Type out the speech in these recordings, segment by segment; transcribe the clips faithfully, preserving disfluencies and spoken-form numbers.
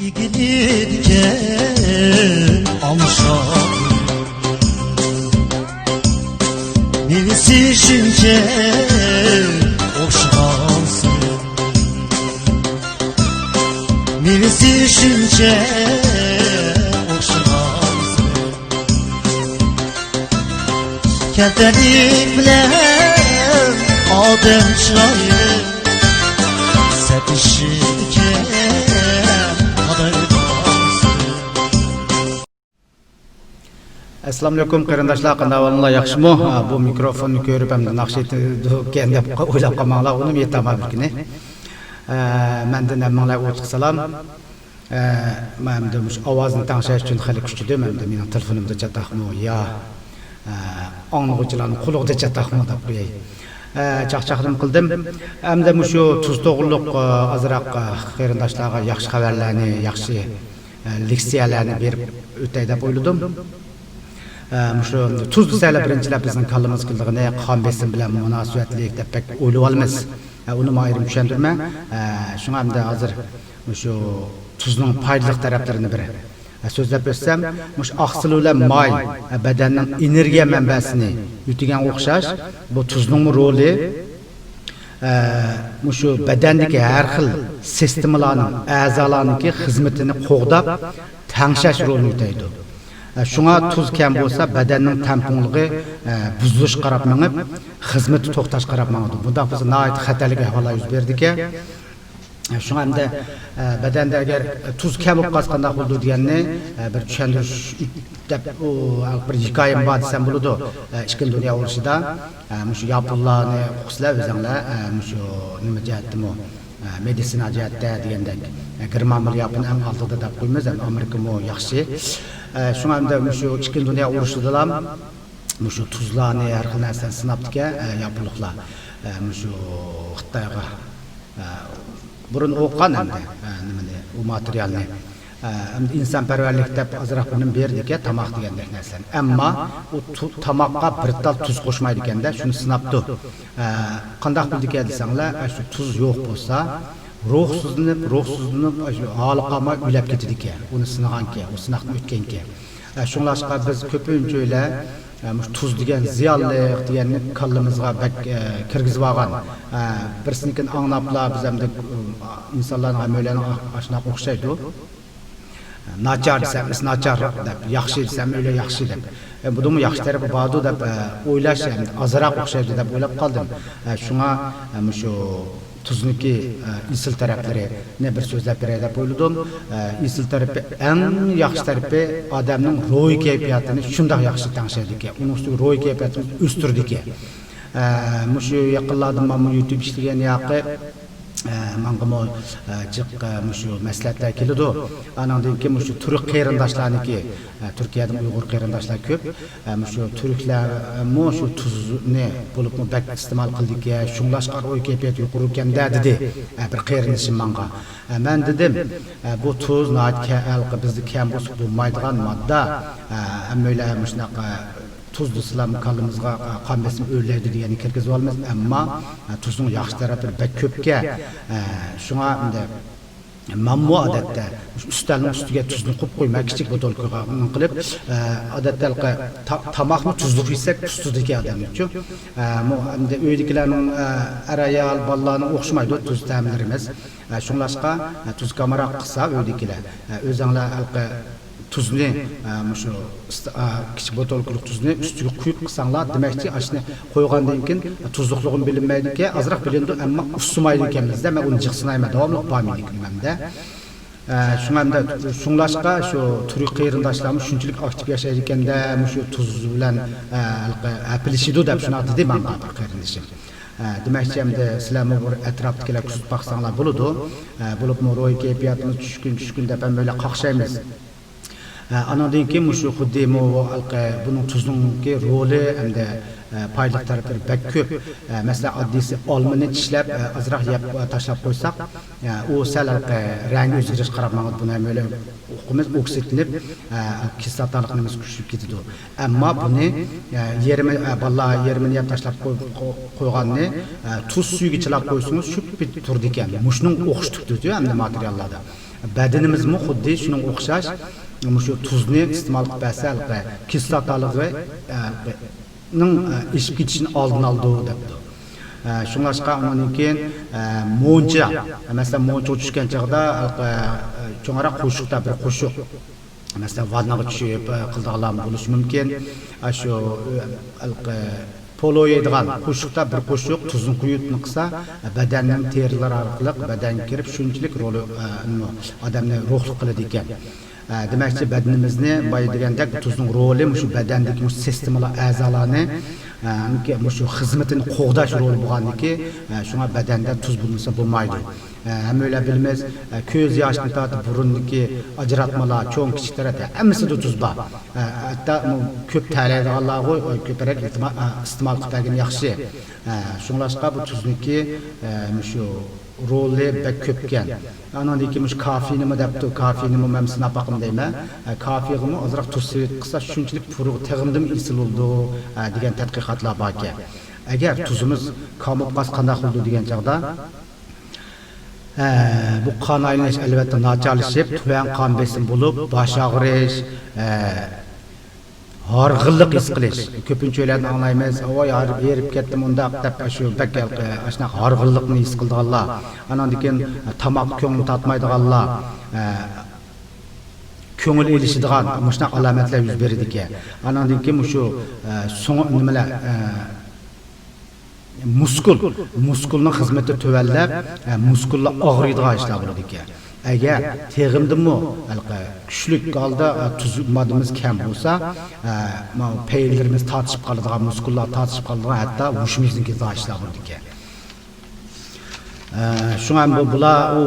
ئىگىلىدىكەن ئاڭشاق. مېۋىسى شۇنچە ئوخشىغانسىز. مېۋىسى شۇنچە ئوخشىغانسىز. كەلتەرلىك بىلەن ئادەم چىرايى سەتىشىدىكەن قارايدىغانسىز. ئەسسالامۇئەلەيكۇم قېرىنداشلار، قانداق ئەھۋالىڭلار، ياخشىمۇ؟ ھە، بۇ مىكروفوننى كۆرۈپ ئەمدى ناخشا ئېيتىدىكەن دەپ ئويلاپ قالماڭلار، ئۇنىمۇ ئېيتامەن بىر كۈنى. ھە، مەندىن ھەممىڭلارغا ئوتلۇق سالام. ئە، مەن ئەمدى مۇشۇ ئاۋازنى تەڭشەش ئۈچۈن خېلى كۈچىدىم. ئەمدى مېنىڭ تېلېفونۇمدا چاتاقمۇ يا، ئە، ئاڭلىغۇچىلارنىڭ قۇلىقىدا چاتاقمۇ دەپ قوياي. ئە، چاقچاقنىمۇ قىلدىم. ئەمدى مۇشۇ تۇز توغرۇلۇق، ئە، ئازراق، ئە، قېرىنداشلارغا ياخشى خەۋەرلەرنى، ياخشى، ئە، لېكسىيەلەرنى بېرىپ ئۆتەي دەپ ئويلىدىم. ئە، مۇشۇ تۇز دېسەلا بىرىنچىلەپ بىزنىڭ كاللىمىزغا كېلىدىغىنى قان بېسىم بىلەن مۇناسىۋەتلىك دەپ بەك ئويلىۋالىمىز. ئە، ئۇنىمۇ ئايرىم چۈشەندۈرمە. ئە، شۇڭا ئەمدى ھازىر مۇشۇ تۇزنىڭ پايدىلىق تەرەپلىرىنى بىر، ئە، سۆزلەپ ئۆتسەم، مۇشۇ ئاقسىل بىلەن ماي، ئە، بەدەننىڭ ئېنېرگىيە مەنبەسىنى يۆتىگەنگە ئوخشاش، بۇ تۇزنىڭمۇ رولى، ئە، مۇشۇ بەدەندىكى ھەر خىل سىستېمىلارنىڭ، ئەزالارنىڭكى خىزمىتىنى قوغداپ، تەڭشەش رولىنى ئۆتەيدۇ. ئە، شۇڭا تۇز كەم بولسا، بەدەننىڭ تەڭپۇڭلۇقى، ئە، بۇزۇلۇشقا قاراپ مېڭىپ، خىزمىتى توختاشقا قاراپ ماڭىدۇ. بۇنداق بولسا، ناھايىتى خەتەرلىك ئەھۋاللار يۈز بېرىدىكەن. ئە، شۇڭا ئەمدى، ئە، بەدەندە ئەگەر، ئە، تۇز كەم بولۇپ قالسا قانداق بولىدۇ دېگەننى، ئە، بىر چۈشەندۈرۈش دەپ، ئۇ، بىر ھېكايەم بار دېسەم بولىدۇ. ئە، ئىككىنچى دۇنيا ئۇرۇشىدا، ئە، مۇشۇ ياپونلارنى ئۇقىسىلەر ئۆزۈڭلار، ئە، مۇشۇ نېمە جەھەتتىمۇ، ئە، مېدىتسىنا جەھەتتە دېگەندەك، ئە، گېرمان بىلەن ياپون ئەڭ ئالدىدا دەپ قويىمىز، ئەمدى ئامېرىكىمۇ ياخشى. ئە، شۇڭا ئەمدى مۇشۇ ئىككىنچى دۇنيا ئۇرۇشىدىلا مۇشۇ تۇزلارنى، ھەر خىل نەرسىلەرنى سىناپتىكەن، ئە، ياپونلۇقلار. ئە، مۇشۇ خىتايغا، ئە، بۇرۇن ئوقۇغان ئەمدى، ئە، نېمىنى، ئۇ ماتېرىيالنى. ئە، ئەمدى ئىنسانپەرۋەرلىك دەپ ئازراق بىر نېمە بېرىدىكەن، تاماق دېگەندەك نەرسىلەرنى. ئەمما ئۇ تۇ-، تاماققا بىر تال تۇز قوشمايدىكەن-دە، شۇنى سىناپتۇ. ئە، قانداق بىلدىكەن دېسەڭلار، ئە، شۇ تۇز يوق بولسا، روھسىزلىنىپ، روھسىزلىنىپ، شۇ ھالى قالماي ئۆلۈپ كېتىدىكەن. ئۇنى سىنىغانكەن، ئۇ سىناقتىن ئۆتكەنكەن. ئە، شۇڭلاشقا بىز كۆپىنچىلەر، ئە، مۇشۇ تۇز دېگەن زىيانلىق دېگەننى كاللىمىزغا بەك، ئە، كىرگۈزۈۋالغان. ئە، بىرسىنىڭكىنى ئاڭلاپلا بىز ئەمدى، ئە، ئىنسانلارنىڭ ھەممەيلەننىڭ ئاشۇنداق ئوخشايدۇ. ناچار دېسەم، ئىس ناچار دەپ، ياخشى دېسەم، ئۆيلە ياخشى دەپ. ئە، بۇنىڭمۇ ياخشى تەرىپى باردۇ دەپ، ئە، ئويلاش ئەمدى ئازراق ئوخشايدۇ دەپ ئويلاپ قالدىم. ئە، شۇڭا، ئە، مۇشۇ تۇزنىڭكى، ئە، ئېسىل تەرەپلىرىنى بىر سۆزلەپ بېرەي دەپ ئويلىدىم. ئە، ئېسىل تەرىپى، ئەڭ ياخشى تەرىپى ئادەمنىڭ روھىي كەيپىياتىنى شۇنداق ياخشى تەڭشەيدىكەن. ئۇنىڭ ئۈستىگە روھىي كەيپىياتىنى ئۆستۈرىدىكەن. ئە، مۇشۇ يېقىنلاردىن مانا يۇتۇب ئىشلىگەن ياقى، ئە، ماڭىمۇ، ئە، جىق، ئە، مۇشۇ مەسلىھەتلەر كېلىدۇ. ئانىڭدىن كېيىن مۇشۇ تۈرك قېرىنداشلارنىڭكى، ئە، تۈركىيەدىمۇ ئۇيغۇر قېرىنداشلار كۆپ. ئە، مۇشۇ تۈركلەرمۇ شۇ تۇزنى بولۇپمۇ بەك ئىستېمال قىلىدىكەن، شۇڭلاشقا روھىي كەيپىيات يۇقىرىكەن-دە، دېدى، ئە، بىر قېرىندىشىم ماڭا. ئە، مەن دېدىم، ئە، بۇ تۇز ناھايىتى كە-، ھېلىقى بىزدە كەم بولسا بولمايدىغان ماددا. ئە، ھەممەيلەن مۇشۇنداق، ئە، تۇز دېسىلەرمۇ كاللىمىزغا، ئە، قان بېسىمى ئۆرلەيدۇ دېگەننى كىرگۈزۈۋالىمىز، ئەمما، ئە، تۇزنىڭ ياخشى تەرەپلىرى بەك كۆپكەن. ئە، شۇڭا ئەمدى مەنمۇ ئادەتتە ئۈستەلنىڭ ئۈستىگە تۇزنى قويۇپ قويماي، كىچىك بوتۇلكىغا قىلىپ، ئە، ئادەتتە ھېلىقى تا-، تاماقنى تۇزلۇق يېسەك، قۇسىدىكەن ئادەمچۇ. ئە، مۇ-، ئەمدى ئۆيدىكىلەرنىڭ، ئە، ئەر-ئايال، بالىلارنىڭ ئوخشىمايدۇ تۇز تەملىرىمىز. ئە، شۇڭلاشقا، ئە، تۇزغا ئامراق قىلسا ئۆيدىكىلەر، ئە، ئۆزۈڭلار ھېلىقى تۇزنى، ئە، مۇشۇ ئىست-، ئە، كىچىك بوتۇلكىلىق تۇزنى ئۈستىگە قۇيۇپ قىلساڭلار، دېمەكچى، ئاشۇنى قويغاندىن كېيىن، ئە، تۇزلۇقلۇقىمۇ بىلىنمەيدىكەن، ئازراق بىلىنىدۇ، ئەمما ئۇسسىمايدىكەنمىز-دە، مەن ئۇنى جىق سىنايمەن، داۋاملىق بار مېنىڭكى نېمەمدە. ئە، شۇڭا ئەمدى، شۇڭلاشقا شۇ تۈرك قېرىنداشلارمۇ شۇنچىلىك ئاكتىپ ياشايدىكەن-دە، مۇشۇ تۇز بىلەن، ئە، ھېلىقى ھەپىلىشىدۇ دەپ شۇنداق دېدى ماڭا بىر قېرىندىشىم. ئە، دېمەكچى، ئەمدى سىلەرمۇ بىر ئەتراپتىكىلەر كۈزىتىپ باقساڭلار بولىدۇ. ئە، بولۇپمۇ روھىي كەيپىياتىمىز چۈشكۈن، چۈشكۈن دەپ ھەممەيلەن قاقشايمىز. ئە، ئانىڭدىن كېيىن مۇشۇ خۇددى مۇ-، ھېلىقى بۇنىڭ تۇزنىڭكى رولى ھەمدە، ئە، پايدىلىق تەرەپلىرى بەك كۆپ. ئە، مەسىلەن، ئاددىيسى ئالمىنى چىشلەپ، ئە، ئازراق يەپ، ئە، تاشلاپ قويساق، ئە، ئۇ سەل ھېلىقى رەڭگى ئۆزگىرىش قاراپ ماڭىدۇ. بۇنى ھەممەيلەن ئوقۇمىز ئوكسىدلىنىپ، ئە، كىسلاتالىق نېمىسى كۈچىيىپ كېتىدۇ. ئەمما بۇنى، ئە، يېرىمى، ئە، بالىلار يېرىمىنى يەپ تاشلاپ قوي-، قو-، قويغاننى، ئە، تۇز سۈيىگە چىلاپ قويسىڭىز، شۈپپە تۇرىدىكەن. مۇشۇنىڭغا ئوخشىتىپتۇ، ئەمدى ماتېرىياللاردا. بەدىنىمىزمۇ خۇددى شۇنىڭغا ئوخشاش، مۇشۇ تۇزنى ئىستېمال قىلىپ بەرسە، ھېلىقى كىسلاتالىقى، ئە، نىڭ، ئە، ئېشىپ كېتىشىنى ئالدىنى ئالىدۇ، دەپتۇ. ئە، شۇڭلاشقا ئۇنىڭدىن كېيىن، ئە، مۇنچا، مەسىلەن، مۇنچىغا چۈشكەن چاغدا، ئە، چوڭراق قوشۇقتا بىر قوشۇق، مەسىلەن، ۋاننىغا چۈشۈپ، ئە، قىلىدىغانلارمۇ بولۇشى مۇمكىن. ئە، شۇ، ئە، پولۇ يەيدىغان قوشۇقتا بىر قوشۇق تۇزنى قۇيۇپ قىلسا، بەدەننىڭ تېرىلىرى ئارقىلىق بەدەنگە كىرىپ، شۇنچىلىك رولى، ئە، ئادەمنى روھلۇق قىلىدىكەن. ئە، دېمەكچى، بەدىنىمىزنى بايا دېگەندەك، بۇ تۇزنىڭ رولى مۇشۇ بەدەندىكى مۇشۇ سىستېمىلار، ئەزالارنى، ئە، مۇشۇ خىزمىتىنى قوغداش رولى بولغاندىكى، ئە، شۇڭا بەدەندە تۇز بولمىسا بولمايدۇ. ئە، ھەممەيلەن بىلىمىز، ئە، كۆز ياشتىن تارتىپ بۇرۇندىكى ئاجراتمىلار، چوڭ كىچىك تەرەپ ھەممىسىدە تۇز بار. ئە، ھەتتا بۇ كۆپ تەرلەيدىغانلارغۇ، ئە، كۆپرەك ئىستېمال، ئە، ئىستېمال قىلىپ بەرگىنى ياخشى. ئە، شۇڭلاشقا بۇ تۇزنىكى، ئە، مۇشۇ رولى بەك كۆپكەن. ئانىڭدىن كېيىن مۇشۇ كافېينمۇ دەپتۇ، كافېينمۇ مەن سىناپ باقىم دەيمەن. ئە، كافېيغىمۇ ئازراق تۇز سېلىپ قىلسا شۇنچىلىك پۇرىقى تېخىمۇ ئېسىل بولىدۇ، ئە، دېگەن تەتقىقاتلار باركەن. ئەگەر تۇزىمىز كام بولۇپ قالسا قانداق بولىدۇ دېگەن چاغدا، ئە، بۇ قان ئايلىنىش ئەلۋەتتە ناچارلىشىپ، تۆۋەن قان بېسىم بولۇپ، باش ئاغرىش، ئە، ھارغىنلىق ھېس قىلىش. كۆپىنچە ئۆيلەردە ئاڭلايمىز، ۋاي، ھېرىپ كەتتىم ئۇنداق دەپ، شۇ بەك ھېلىقى ئاشۇنداق ھارغىنلىقنى ھېس قىلىدىغانلار. ئاناندىن كېيىن تاماققا كۆڭلى تارتمايدىغانلار، ئە، كۆڭۈل ئېلىشىدىغان مۇشۇنداق ئالامەتلەر يۈز بېرىدىكەن. ئاناندىن كېيىن مۇشۇ، ئە، سوڭ نېمىلەر، ئە، مۇسكۇل، مۇسكۇلنىڭ خىزمىتى تۆۋەنلەپ، ئە، مۇسكۇللار ئاغرىيدىغان ئىشلار بولىدىكەن. ئەگەر تېغىمدىمۇ ھېلىقى كۈچلۈك ھالدا، ئە، تۇز ماددىمىز كەم بولسا، ئە، ماۋۇ پەيلىرىمىز تارتىشىپ قالىدىغان، مۇسكۇللار تارتىشىپ قالىدىغان، ھەتتا ھوشىمىزدىن كېتىدىغان ئىشلار بولىدىكەن. ئە، شۇڭا بۇ، بۇلار ئۇ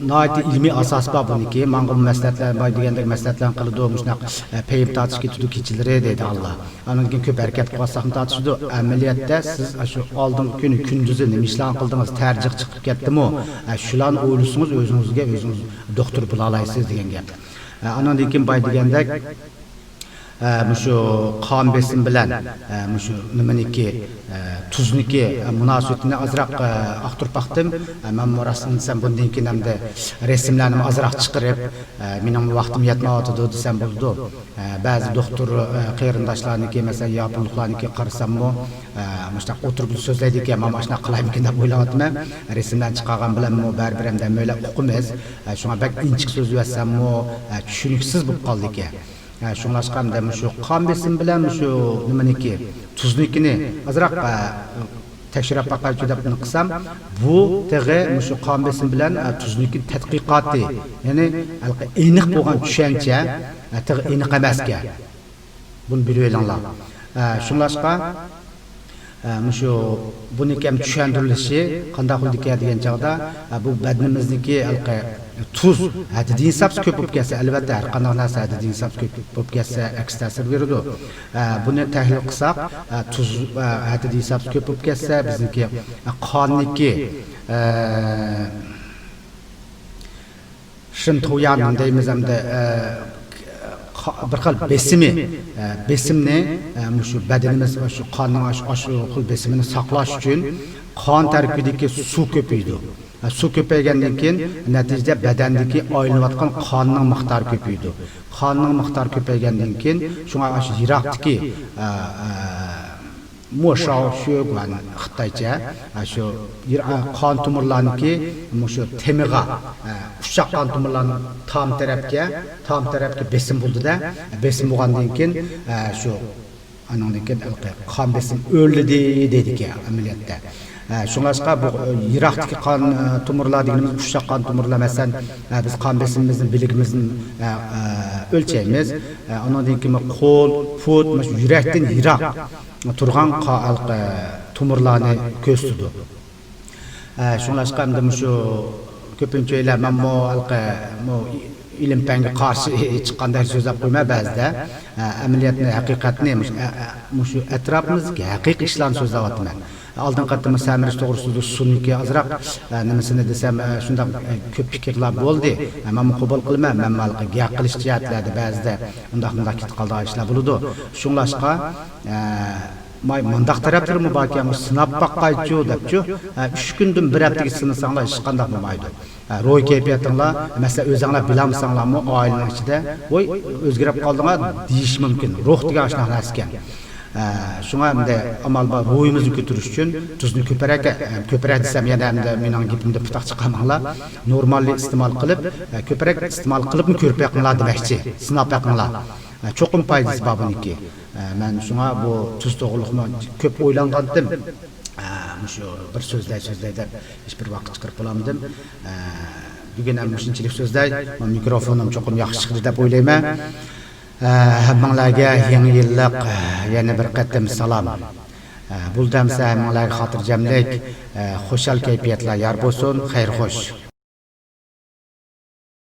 ناھايىتى ئىلمىي ئاساس بار بۇنىڭكى. ماڭا بۇ مەسلىھەتلەر، باي دېگەندەك مەسلىھەتلەرنى قىلىدۇ، مۇشۇنداق، ئە، پەيىم تارتىش كېتىدۇ كېچىلىرى دەيدىغانلار. ئاندىن كېيىن كۆپ ھەرىكەت قىلىپ قالساقمۇ تارتىشىدۇ. ئەمەلىيەتتە سىز ئاشۇ ئالدىنقى كۈنى كۈندۈزى نېمە ئىشلارنى قىلدىڭىز، تەر جىق چىقىپ كەتتىمۇ، ئە، شۇلارنى ئويلىسىڭىز ئۆزىڭىزگە ئۆزىڭىز دوختۇر بولالايسىز دېگەن گەپ. ئە، ئانىڭدىن كېيىن باي دېگەندەك، ئە، مۇشۇ قان بېسىم بىلەن، ئە، مۇشۇ نېمىنىكى، ئە، تۇزنىكى، ئە، مۇناسىۋىتىنى ئازراق، ئە، ئاختۇرۇپ باقتىم. ئە، مەنمۇ راستىنى دېسەم، بۇندىن كېيىن ئەمدى رەسىملەرنىمۇ ئازراق چىقىرىپ، ئە، مېنىڭمۇ ۋاقتىم يەتمەيۋاتىدۇ دېسەم بولىدۇ. ئە، بەزى دوختۇر، ئە، قېرىنداشلارنىڭكى، مەسىلەن، ياپونلۇقلارنىڭكى قارىساممۇ، ئە، مۇشۇنداق ئولتۇرۇپ سۆزلەيدىكەن، مانا مۇشۇنداق قىلايمىكىن دەپ ئويلاۋاتىمەن. رەسىملەرنى چىقارغان بىلەنمۇ بەرىبىر ئەمدى ھەممەيلەن ئۇقىمىز. ئە، شۇڭا بەك ئىنچىكە سۆزلىۋەتسەممۇ، ئە، چۈشىنىكسىز بولۇپ قالىدىكەن. ئە، شۇڭلاشقا ئەمدى مۇشۇ قان بېسىم بىلەن مۇشۇ نېمىنىكى، تۇزنىكىنى ئازراق، ئە، تەكشۈرۈپ باقايچۇ دەپ نېمە قىلسام، بۇ تېخى مۇشۇ قان بېسىم بىلەن، ئە، تۇزنىكى تەتقىقاتى، يەنى ھېلىقى ئېنىق بولغان چۈشەنچە، ئە، تېخى ئېنىق ئەمەسكەن. بۇنى بىلىۋېلىڭلار. ئە، شۇڭلاشقا، ئە، مۇشۇ بۇنىڭكى ھەم چۈشەندۈرۈلۈشى قانداق بولىدىكەن دېگەن چاغدا، ئە، بۇ بەدىنىمىزدىكى ھېلىقى تۇز ھەددىدىن ھېسابسىز كۆپ بولۇپ كەتسە، ئەلۋەتتە، ھەر قانداق نەرسە ھەددىدىن ھېسابسىز كۆپ بولۇپ كەتسە، ئەكس تەسىر بېرىدۇ. ئە، بۇنى تەھلىل قىلساق، ئە، تۇز، ئە، ھەددىدىن ھېسابسىز كۆپ بولۇپ كەتسە، بىزنىڭكى، ئە، قاندىكى، ئە، شىنتۇيان دەيمىز ئەمدى، ئە، قا-، بىر خىل بېسىمى، ئە، بېسىمنى، ئە، مۇشۇ بەدىنىمىز شۇ قاننىڭ ئاشۇ، ئاشۇ خىل بېسىمىنى ساقلاش ئۈچۈن قان تەركىبىدىكى سۇ كۆپىيىدۇ. ئە، سۇ كۆپەيگەندىن كېيىن نەتىجىدە بەدەندىكى ئايلىنىۋاتقان قاننىڭ مىقدارى كۆپىيىدۇ. قاننىڭ مىقدارى كۆپەيگەندىن كېيىن شۇڭا ئاشۇ يىراقتىكى، ئە، ئە، مو شاۋ شۈگۈەن خىتايچە، ئە، شۇ يىر-، ئە، قان تومۇرلارنىڭكى مۇشۇ تېمىغا، ئە، ئۇششاق قان تومۇرلارنىڭ تام تەرەپكە، تام تەرەپكە بېسىم بولدى-دە، بېسىم بولغاندىن كېيىن، ئە، شۇ ئانىڭدىن كېيىن ھېلىقى قان بېسىم ئۆرلىدى دەيدىكەن ئەمەلىيەتتە. ئە، شۇڭلاشقا بۇ، ئە، يىراقتىكى قان، ئە، تومۇرلار دېگىنىمىز ئۇششاق قان تومۇرلار، مەسىلەن، ئە، بىز قان بېسىمىمىزنى بىلىكىمىزدىن، ئە، ئە، ئۆلچەيمىز. ئە، ئانىڭدىن كېيىن قول، پۇت، مۇشۇ يۈرەكتىن يىراق تۇرغان قا-، ھېلىقى تومۇرلارنى كۆرسىتىدۇ. ئە، شۇڭلاشقا ئەمدى مۇشۇ كۆپىنچە ئۆيلەر مەنمۇ ھېلىقى مۇ ئىلىم پەنگە قارشى چىققاندەك سۆزلەپ قويماي بەزىدە. ئە، ئەمەلىيەتنى، ھەقىقەتنى، مۇشۇ، ئە، ئە، مۇشۇ ئەتراپىمىزدىكى ھەقىقىي ئىشلارنى سۆزلەۋاتىمەن. ئالدىنقى قېتىم سەمرىش توغرىسىدا سۇنىكى ئازراق، ئە، نېمىسىنى دېسەم، ئە، شۇنداق، ئە، كۆپ پىكىرلەر بولدى. ئە، مەنمۇ قوبۇل قىلىمەن. مەنمۇ ھېلىقى گەپ قىلىش جەھەتلەردە بەزىدە ئۇنداق مۇنداق كېتىپ قالىدىغان ئىشلار بولىدۇ. شۇڭلاشقا، ئە، ماي مۇنداق تەرەپلىرىمۇ باركەن، سىناپ باققايچۇ دەپچۇ. ئۈچ كۈندىن بىر ھەپتىگە سىنىساڭلار ھېچقانداق بولمايدۇ. روھىي كەيپىياتىڭلار، مەسىلەن، ئۆزۈڭلار بىلەلمىسەڭلارمۇ ئائىلىنىڭ ئىچىدە، ۋوي، ئۆزگىرىپ قالدىڭلار دېيىش مۇمكىن. روھ دېگەن ئاشۇنداق نەرسىكەن. شۇڭا ئەمدى ئامال بار روھىمىزنى كۆتۈرۈش ئۈچۈن تۇزنى كۆپرەك، كۆپرەك دېسەم يەنە ئەمدى مېنىڭ گېپىمدە پۇتاق چىقارماڭلار. نورمالنى ئىستېمال قىلىپ، كۆپرەك ئىستېمال قىلىپمۇ كۆرۈپ بېقىڭلار دېمەكچى. سىناپ بېقىڭلار. چوقۇم پايدىسى بار بۇنىڭكى. مەن شۇڭا بۇ تۇز توغرىلىقمۇ كۆپ ئويلانغانتىم. مۇشۇ بىر سۆزلەي سۆزلەي دەپ ھېچ بىر ۋاقىت چىقىرىپ بولالمىدىم. بۈگۈن ھەم مۇشۇنچىلىك سۆزلەي. مانا مىكروفونۇم چوقۇم ياخشى چىقتى دەپ ئويلايمەن. ھەممىڭلارگە يېڭى يىللىق يەنە بىر قېتىم سالام. بولدى ئەمسە ھەممىڭلارگە خاتىرجەملىك، خۇشال كەيپىياتلار يار بولسۇن. خەير خوش.